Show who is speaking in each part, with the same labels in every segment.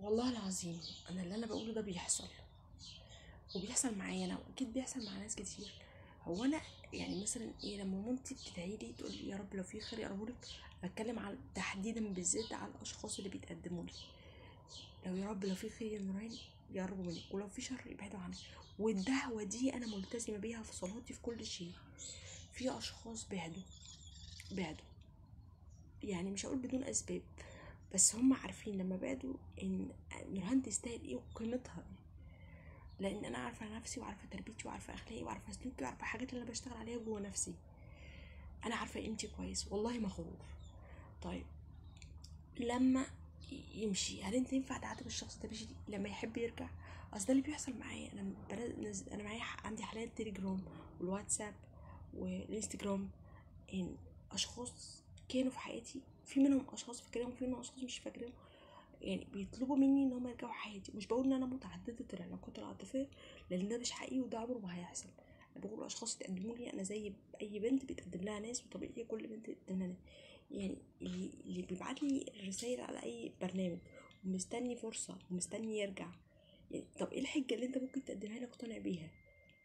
Speaker 1: والله العظيم انا اللي انا بقوله ده بيحصل، وبيحصل معايا انا، واكيد بيحصل مع ناس كتير. هو انا يعني مثلا ايه لما مامتي بتدعي لي تقول لي يا رب لو في خير يقربولك، بتكلم على تحديدا بالذات على الاشخاص اللي بيتقدموا لي، لو يا رب لو في خير يا نوران يقربوا منك، ولو في شر يبعدوا عنك. والدعوة دي انا ملتزمة بيها في صلاتي في كل شيء. في اشخاص بعدوا يعني مش هقول بدون اسباب، بس هم عارفين لما بعدوا ان نورهان تستاهل ايه وقيمتها ايه، لان انا عارفه نفسي وعارفه تربيتي وعارفه اخلاقي وعارفه سلوكي وعارفه الحاجات اللي انا بشتغل عليها جوه نفسي، انا عارفه قيمتي كويس، والله ما غرور. طيب لما يمشي هل انت ينفع تعاتب الشخص ده مشي لما يحب يرجع؟ اصل ده اللي بيحصل معايا انا. انا معايا عندي حاليا التليجرام والواتساب والانستجرام، ان اشخاص كانوا في حياتي، في منهم اشخاص فاكرهم وفي منهم اشخاص مش فاكرهم، يعني بيطلبوا مني ان هم يرجعوا حياتي. مش بقول ان انا متعددة العلاقات العاطفية لان ده مش حقيقي وده عمره ما هيحصل. انا بقول اشخاص يتقدموا لي انا زي اي بنت بيتقدم لها ناس، وطبيعي كل بنت بتقدم لها ناس. يعني اللي بيبعت لي الرسائل على اي برنامج ومستني فرصة ومستني يرجع، يعني طب ايه الحجة اللي انت ممكن تقدمها لي اقتنع بيها؟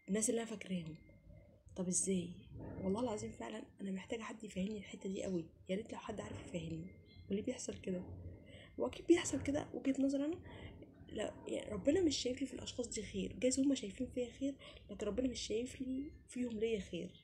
Speaker 1: الناس اللي انا فاكراهم، طب ازاي؟ والله العظيم فعلا انا محتاجه حد يفهمني الحتة دي قوي، يا ريت لو حد عارف يفهمني. واللي بيحصل كده واكيد بيحصل كده، وجهة نظر انا لا، يعني ربنا مش شايف لي في الاشخاص دي خير، جايز هما شايفين فيا خير لكن ربنا مش شايف لي فيهم ليا خير.